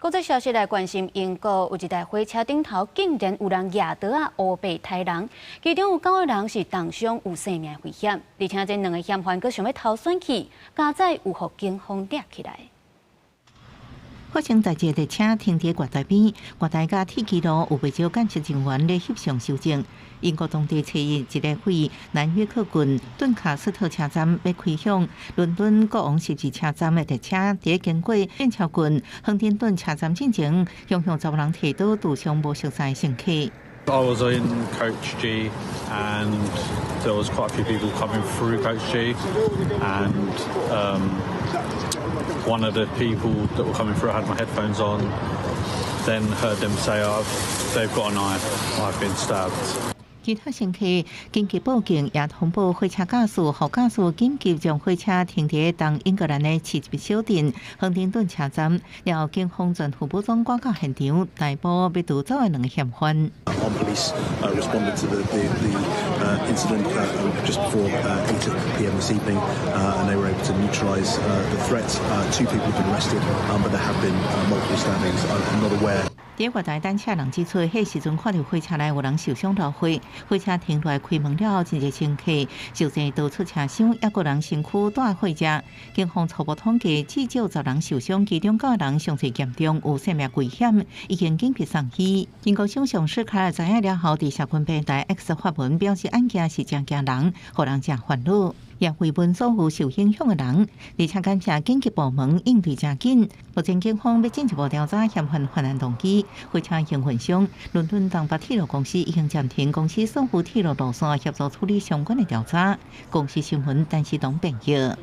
國際消息來關心，英國有一台火車頂頭竟然有人舉刀仔烏白刣人，其中有九個人是重傷，有生命危險。而且這兩个嫌犯閣想欲逃竄去，佳哉有予警方掠起來。發生代誌的列車停佇月台邊，月台佮鐵枝路有袂少檢測人員咧翕相搜證。英國當地初一，一个位南約克郡頓卡斯特車站欲開向倫敦國王十字車站的列車，佇經過劍橋郡亨丁頓車站進前，向向查某人提刀刺傷無熟似的乘客。 I was in coach G and there was quite a few people coming through coach G and one of the people that were coming through, I had my headphones on, then heard them say, "Oh, they've got a knife, I've been stabbed." 其他乘客緊急報警，也通報火車駕駛，予駕駛緊急將火車停佇東英格蘭的市一小鎮亨丁頓車站，然後警方全副武裝趕到現場，逮捕欲逃走的兩个嫌犯。 Armed police responded to the incident just before 8 p.m. this evening, and they were able to neutralise the threat. Two people have been arrested, but there have been multiple stabbings. I'm not aware. 佇月台等車人指出，彼時陣看著火車內有人受傷流血，火車停落來開門了後，真濟乘客就濟逃出車廂，抑閣有人身軀蹛火車。警方初步統計，至少10人受傷，其中九個人傷勢嚴重，有生命危險，已經緊急送醫。英國首相史卡爾知影了後，佇社群平台 X 發文表示，案件是誠驚人，予人誠煩惱，也慰問所有受影響的人，而且感謝緊急部門應對誠緊。目前警方欲進一步調查嫌犯犯案動機。火車營運商倫敦東北鐵路公司已經暫停公司所有鐵路路線，協助處理相關的調查。公視新聞，陳世東編譯。